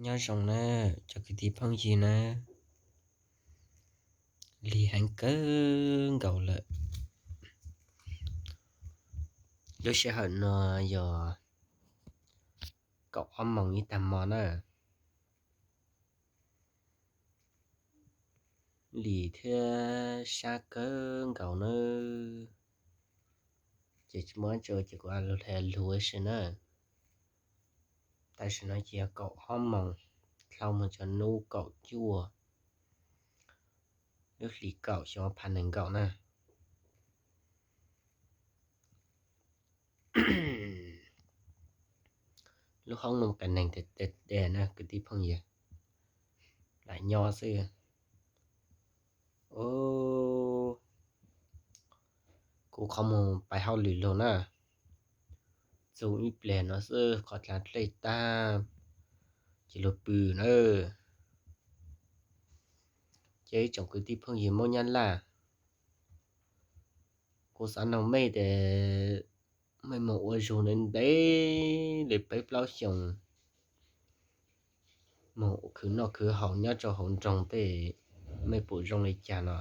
Nyob zoo na, cov kwv tij phooj ywg na, lig heev kawg nkaus lawm. Lub sij hawm no yog kaum ob moos ib tag hmo na, lig thiab sab kawg nkaus nawb. Ces tsis muaj dab tsi ces kuv ua lug hais lug ua si na. Tam sim no ces yog kaum ob moos dhau mus rau hnub kaum cuaj, lub hlis kaum xyoo ob phav nees nkaum na. Lub hoob no qias neeg tiag tiag na kwv tij phooj ywg, lam nyob xwb. Kuv qhov muag pais hauj lwm lug na, txug ib pliag no xwb qhov dlav dlej tag ces lug pw na. Ces ib tsoom kwv tij phooj ywg Hmoob Nyab Laj, kuv xav noog mej tias mej moog ua zug ntev ntev li peb plaub xyoos, moog khwv noj khwv haus nyob rau hauv nroog tej, mej puas zoo li cas no?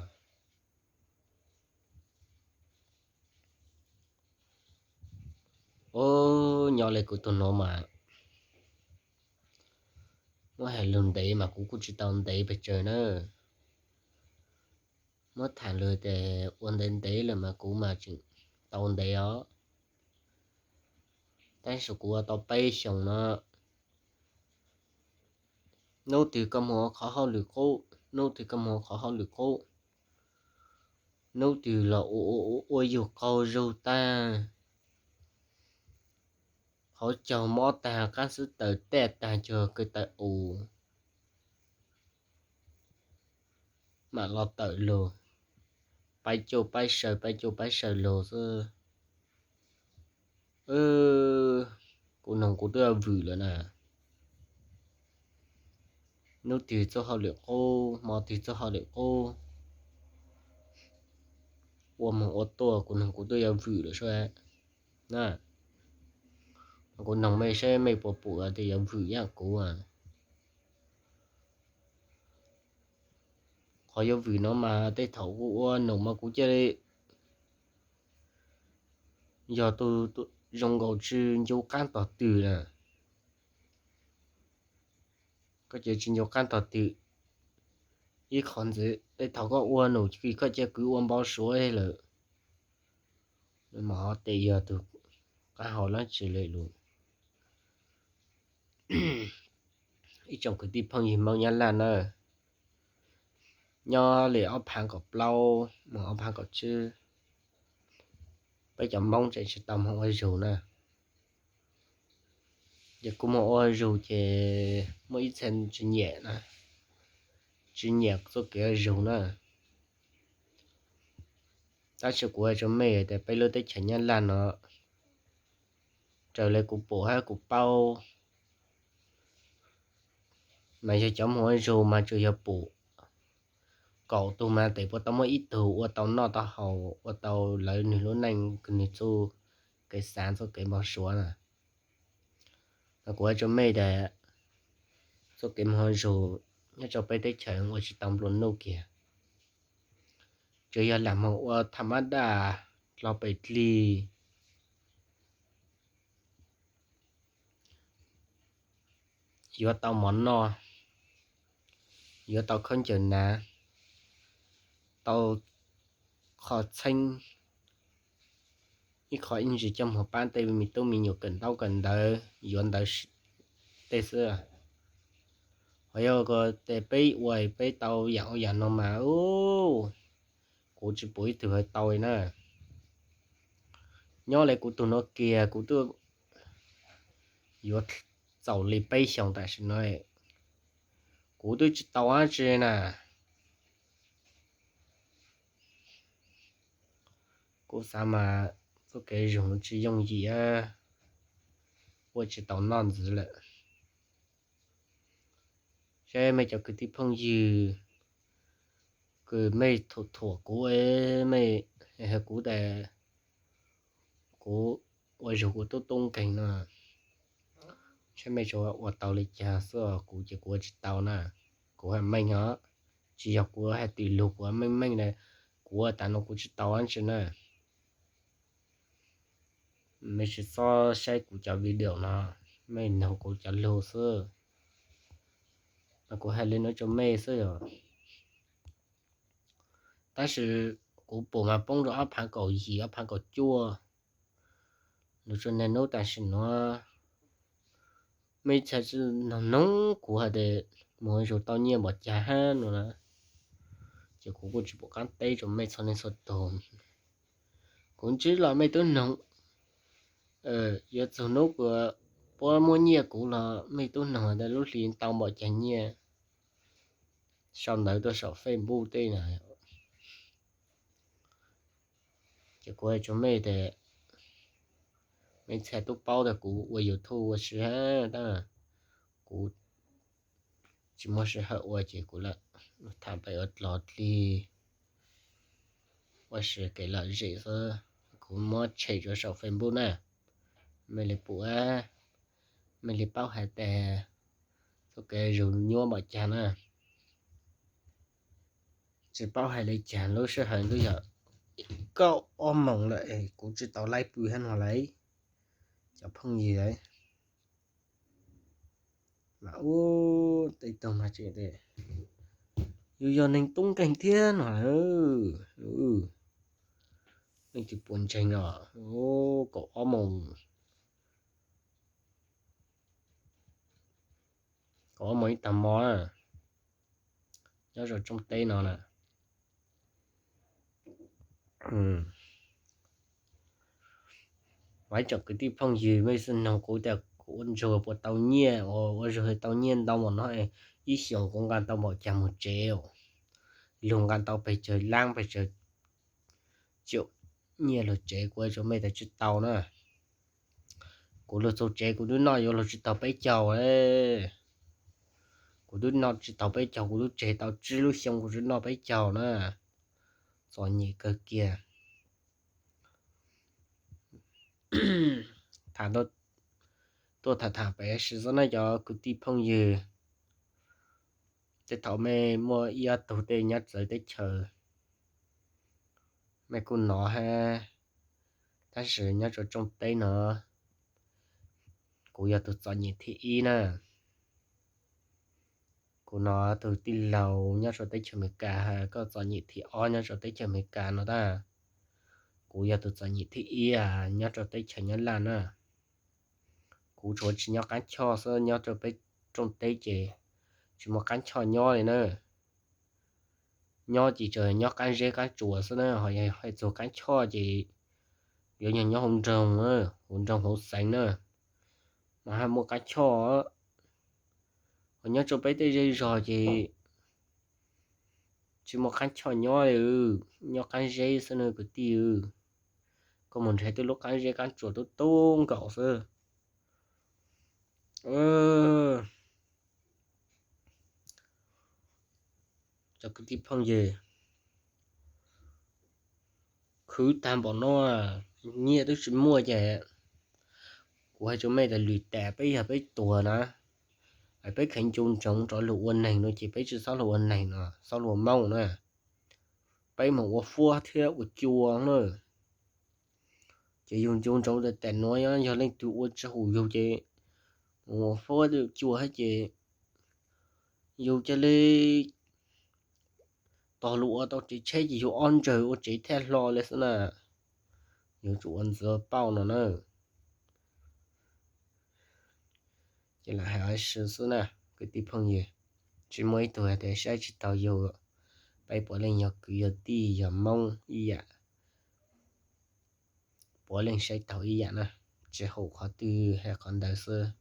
Ub, nyob li kuv tug nuav mas muab hais lug ntev mas kuv kuj tsis tau ntev pes tsawg na. Muab tham lug tias ua ntev ntev lawm mas kuv mas tseem tau ntev os. Tab sis kuv ua tau peb xyoos no, hnub twg koj moog ua qhov hauj lwm qub, hnub twg koj moog ua qhov hauj lwm qub, hnub twg los ua ua ua yug qaug zug tag, qhov caug mob tag, qaab xwb taws tej tag, caug kawg taws us, mam los tawm lug, paib cuaj paib saw, paib cuaj paib saw lug xwb. Kuv noog kuv twb yuav vwm lawm na. Hnub twg txuj hauj lwm qub, hmo twg txuj hauj lwm qub, ua moog ua tuaj kuv noog kuv twb yuav vwm lawm sub. Na, kuv noog mej saib mej puas pum tias yuav vwm yaam kuv. Qhov yuav vwm no mas tej thaum kuv ua noom mas kuv cia li yog tug zoo nkaus tsis ncu qaab tog twg na. Koj cia tsis ncu qaab tog twg. Ib qhov ntxiv tej thaum koj ua num koj cia kwv ua npau suav lawm, mas ho tes yog tug qaab hau dlaab tsi le lug. Ib tsoom kwv tij phooj ywg Hmoob Nyab Laj na, nyob li ob phaav kaum plaub moog ob phaav kaum tsib, peb cov Moob tseem tsis tau moog ua zug na. Ces kuv moog ua zug ces muaj ib txhia tsis nyiam na, tsis nyiam txuj kev ua zug na. Tab sis kuv has rua mej tias peb lub teb chaws Nyab Laj no, raws le kuv pum hab kuv paub, mas yog cov moog ua zug mas tsuas yog pum kaum tug mas tes puas tau muaj ib tug ua tau noj tau haus, ua tau lawv nwg lub neej, nwg txuj kev xaav txuj kev npau suav na. Mas kuv has rua mej tas txuj kev moog ua zug nyob rau peb teb chaws ua tsis tau nplua nuj kiag. Tsuas yog lam moog ua tham mab daj, dlog pes dlig, yuav tau mov noj, yuav tau khaub ncaws hnav, tau qho txheeb, ib qho ib ntsis coj moog paab tej me tub me nyuam kawm ntaub kawm ntawv, yuav ntawv tej xwb. Ho yog tes peb ua peb tau yaam ua yaam no mas, kuv tsis pum ib tug hais tau li na. Nyob li kuv tug nuav kiag kuv twb yuav txaus li peb xyoos tam sim no, kuv twb tsis tau dab tsi na. Kuv xav mas txuj kev zug tsis yooj yim, ua tsis tau noj ntxiv lawm. Saib mej cov kwv tij phooj ywg kws mej thuam thuam kuv, mej has kuv tas kuv ua zug kuv tub tub nkeeg no, Saib mej tsuas ua tau li cas xwb, kuv ces kuv ua tsis tau na. Kuv hais meej os, tsis yog kuv hais tim lug, kuv meej meej na, kuv ua tas no kuv tsis tau dab tsi na. Mej tsis txhob saib kuv cov video no, mej noog kuv cov lug xwb. Kuv hais li no rau mej xwb os. Tab sis kuv pum mas poob rau ob phaav kaum yim ob phaav kaum cuaj, lug tsuas niaj hnub tam sim nuav mej txhaj tsi noog noog kuv hais tias moog zuj tau nyiaj npaum cas hab no na, ces kuv kuj tsis pum qaab teb rau mej txhua leej txhua tug. Kuv ntsib los mej tub noog, yuav txug nub kuv puab muab nyiaj kuv los mej tub noog hais tias lub hli tau npaum cas nyiaj, sau ntawv tuaj saum Facebook tej na. Ces kuv has rua mej tias mej txhaj tub paub tas kuv ua YouTube ua si hab, tab kuv tsis muaj sij hawm ua ces kuv lam tham pem ua dlog dlig ua si kev lom zem xwb. Kuv muab tshem rua saum Facebook na, mej li pum, mej li paub hais tas txuj kev zug nyuab npaum cas na. Tsis paub hais li cas, lub sij hawm twb yog kaum ob moos lawm es kuv tsis tau laib pw hab no lauj, cov phooj ywg. Mas ub, tej tug mas tseem tias yus yog neeg tub nkeeg thiab no. Leej twg puas ntseeg os? Kaum ob moos, kaum ob moos ib tag hmo na, nyob rau rooj teb no na. Ib tsoom kwv tij phooj ywg, mej xub noog kuv tas kuv ua ntsuag puas tau nyiaj, ua ntsuag tau nyiaj ntau npaum no, ib xyoos kuv nqa tau npaum cas moog tsev, lug nqa tau pes tsawg laab pes tsawg caum nyiaj lug tsev, kuv has rua mej tas tsis tau na. Kuv lug txug tsev kuv twb noj yuav luag tsis taug peb caug. Kuv twb noj tsis taug peb caug, kuv twb tseg tau tsib lub xyoo kuv twb noj peb caug na. Txom nyem kawg kiag. Tham, tuaj tham tham pem si xwb na cov kwv tij phooj ywg. Tej thaum mej muaj ib ob tug tej nyob txawv teb chaws, mej kuj nov hab, tab sis nyob rua rooj teb no, kuv yog tug txom nyem thib ib na. Kuv nov tug tij laug nyob rua teb chaws Amelikas has koj txom nyem thib ob nyob rua teb chaws Amelikas no tab, kuv yog tug txom nyem thib ib nyob rua teb chaws Nyab Laj na. Kuv tsuas tsis nyob qaab choj xwb, nyob rua peb rooj teb ces tsis muaj qaab choj nyob li na. Nyob ces tsuas nyob qaab zeb qaab tsuas xwb na, ho yog hais txug qaab choj ces yuav nyob hauv nroog, hauv nroog hauv xeev na, mas haj muaj qaab choj. Ho nyob rua peb tej zej zog ces tsis muaj qaab choj nyob li, nyob qaab zeb xwb na kwv tij. Koj moog nrhiav tej lub qaab zeb qaab tsuas tub tub nkaus xwb. Cov kwv tij phooj ywg, khwv tag npaum no, nyiaj twb tsis muaj ces kuv has rua mej tas lwm tas peb yog peb tuag na, peb kheev ncu ntsoov rov lug ua neeg no ces peb tsis txhob lug ua neeg no, txhob lug ua Moob na. Peb moog ua fuab thiab ua cua na. Ces yug ncu ntsoov tas tas nuav yog leej twg ua tsis haum yug ces mus ua fuab ua cua hab ces yug ca le tog lug ua tau tsev tsheb ces yug ob ntsawg ua tsev thaj hlo le xwb na. Yug tsum ua ntxwv pauj no na. Ces lam has ua si xwb na kwv tij phooj ywg, tsis muaj ib tug has tas saib tsis taug yug. Peb puav leej yog kwv yog tij yog Moob ib yam, puav leej saib taug ib yam na, tsis haum qhov twg has qhov ntawd xwb.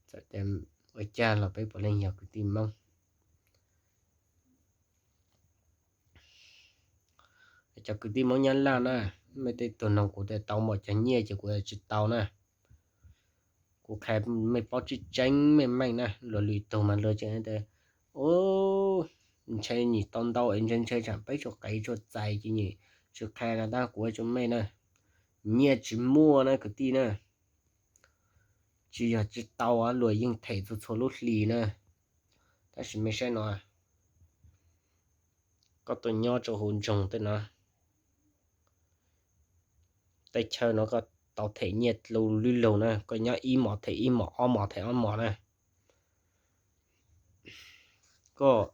Txawm ua cas los peb puav leej yog kwv tij Moob. Cov kwv tij Moob Nyab Laj na, mej tej tug noog kuv tas tau npaum cas nyiaj ces kuv tsis tau na. Kuv qha mej paub tseeb tseeb meej meej na, luag lwm tug mas luag tseem tas, ntshe nyim tau ntau es ntshe ntshe tsam peb tsuas qev tsuas txais ces nyim tsis qha no, tab kuv has rua mej na, nyiaj tsis muaj na kwv tij na. Tsis yog tsis tau, luag yeej them txhua txhua lub hli na. Tab sis mej saib no, koj tuaj nyob rau hauv nroog tej no, teb chaws no koj tau them nyiaj lub lub laug na, koj nyob ib mos them ib mos, ob mos them ob mos na. Koj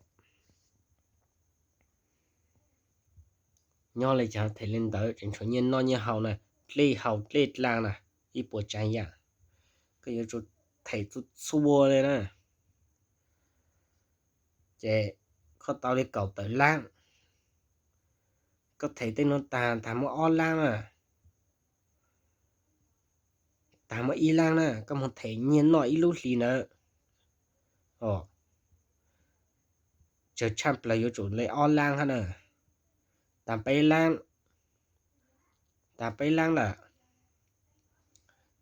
nyob li cas them li ntawd, tseem tshuav nyiaj noj nyiaj haus na, dlej haus dlej dlaag na, ib puas tsav yam, koj yuav tsum them txhua txhua li na. Ces koj tau li kaum tawm lab, koj them tej no tag, tag muaj ob lab na, tag muaj ib lab na, koj moog them nyiaj noj ib lub hli ntawd, tsawg tshaj plaws yuav tsum li ob lab hab na. Tag peb lab, tag peb lab lawm,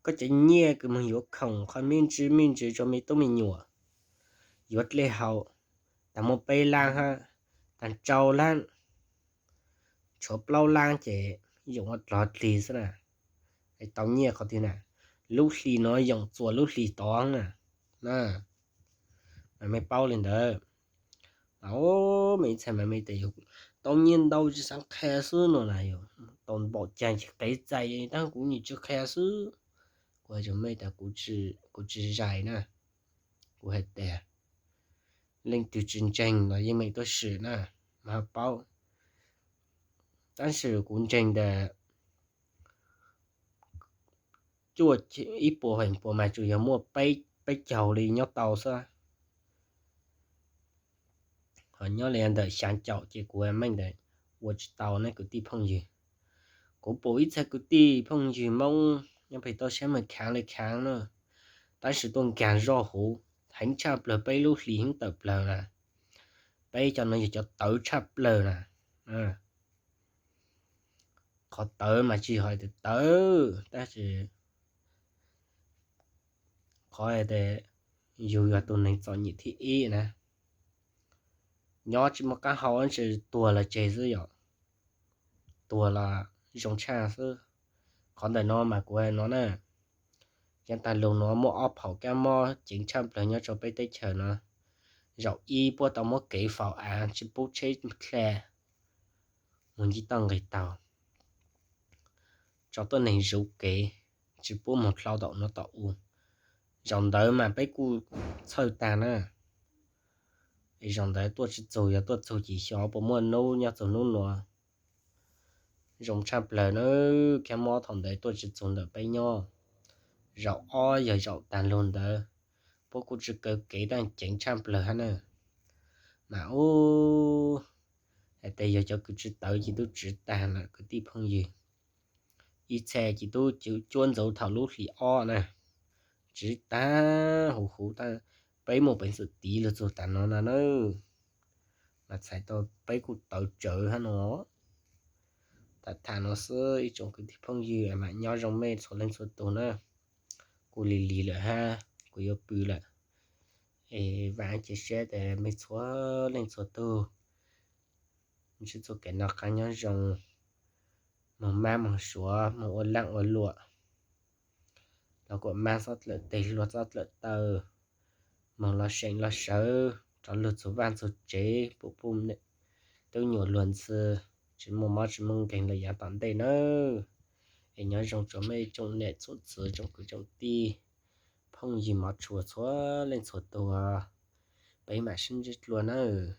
koj cov nyiaj kws moog yuav khoom qhov me ntsis me ntsis rau me tub me nyuam, yuav dlej haus, tag muaj peb lab hab, tag rau lab, tshuav plaub lab ces yoom ua dlog dlig xwb na. Es tau nyiaj qhov twg na? Lub hli no yoom txuas lub hli tod na. Mas mej paub li ntawd. Mej ib txhia mas mej tias yog tau nyiaj ntau tsis xaav qha xwb no na, yog tau npaum caag tsis qev txais, tab kuv nim tsis qha xwb. Kuv has rau mej tas kuv tsis zais na. Kuv has tas leej twg tsis ntseeg los yeej meem tuaj sim na, mas ho paub. Tab sis kuv ntseeg tas cuaj ib puas feem pua mas tsuas yog muaj peb caug li nyob tau xwb. Ho nyob li ntawm xya caum ces kuv meej tas ua tsis tau ne kwv tij phooj ywg. Kuv pum ib txhia kwv tij phooj ywg Moob nyob pem toj siab mas khaav li khaav na, tab sis tuaj nkaag zoj huv heev tshaj plawg, peb lub hli heev tawm plawg na. Peb cov no yog cov tawv tshaj plawg na. Qhov tawv mas tsis yog hais tias tawv, tab sis qhov hais tias yus yog tus neeg txom nyem thib ib na. Nyob tsis muaj qab hau, tsis tuag los tseg xwb yom, tuag los zoo tshaj xwb. Qhov ntawm no mas kuv hais no na, yav tag lug no muaj ob phaum kab mob ceev tshaj plawg nyob rau peb teb chaws no. Zaum ib puab tau muab kev faus av tsis pub tsheb dlha mus nce toj nqes taug, tso tuab neeg zuv kev tsis pub moog dlhau tom nuav tom u. Zaum ntawd mas peb kuj txhawj tag na. Es zaum ntawd tuaj tsis txug, yog tuaj txug ces xyov puas muaj nub nyob txug nub nuav. Zoo tshaj plawg na, kab mob thaum ntawd tuaj tsis txug ntawm peb nyob. Zaum ob yog zaum tag lug ntawd, puab kuj tsis kaw kev, tab ceev tshaj plawg hab na. Mas ub, hais tias yog cov kws tsis tawv ces tub tsis tag lawm kwv tij phooj ywg. Ib txhia ces tub cuab ntxauv thaum lub hlis ob na, tsis tag huv huv, peb muaj peev xwm tiv lug txug tas no na na. Mas txhais tau peb kuj tawv tsawv hab no. Tham tham no xwb ib tsoom kwv tij phooj ywg, mas nyob zoo mej txhua leej txhua tug na. Kuj lig lig lawm hab kuv yuav pw lawm. Es vaam cia siab tas mej txhua leej txhua tug ntsib txoj kev noj qab nyob zoo, moog mab moog suav, moog ua laaj ua luam, los kuas mab txhob dlawm teg, hluas txhob dlawm taw, moog loj seem loj sawv, rov lug txug vaaj txug tsev, pum pum tub nyuam luag ntxhi, tsis muaj mob tsis muaj nkeeg lawm yaav tom ntej nawb. Es nyob zoo rua mej tsoom nam tsoom txwv, tsoom kwv tsoom tij, phooj ywg mov tshua txhua leej txhua tug, peb maam sib ntsib dlua nawb.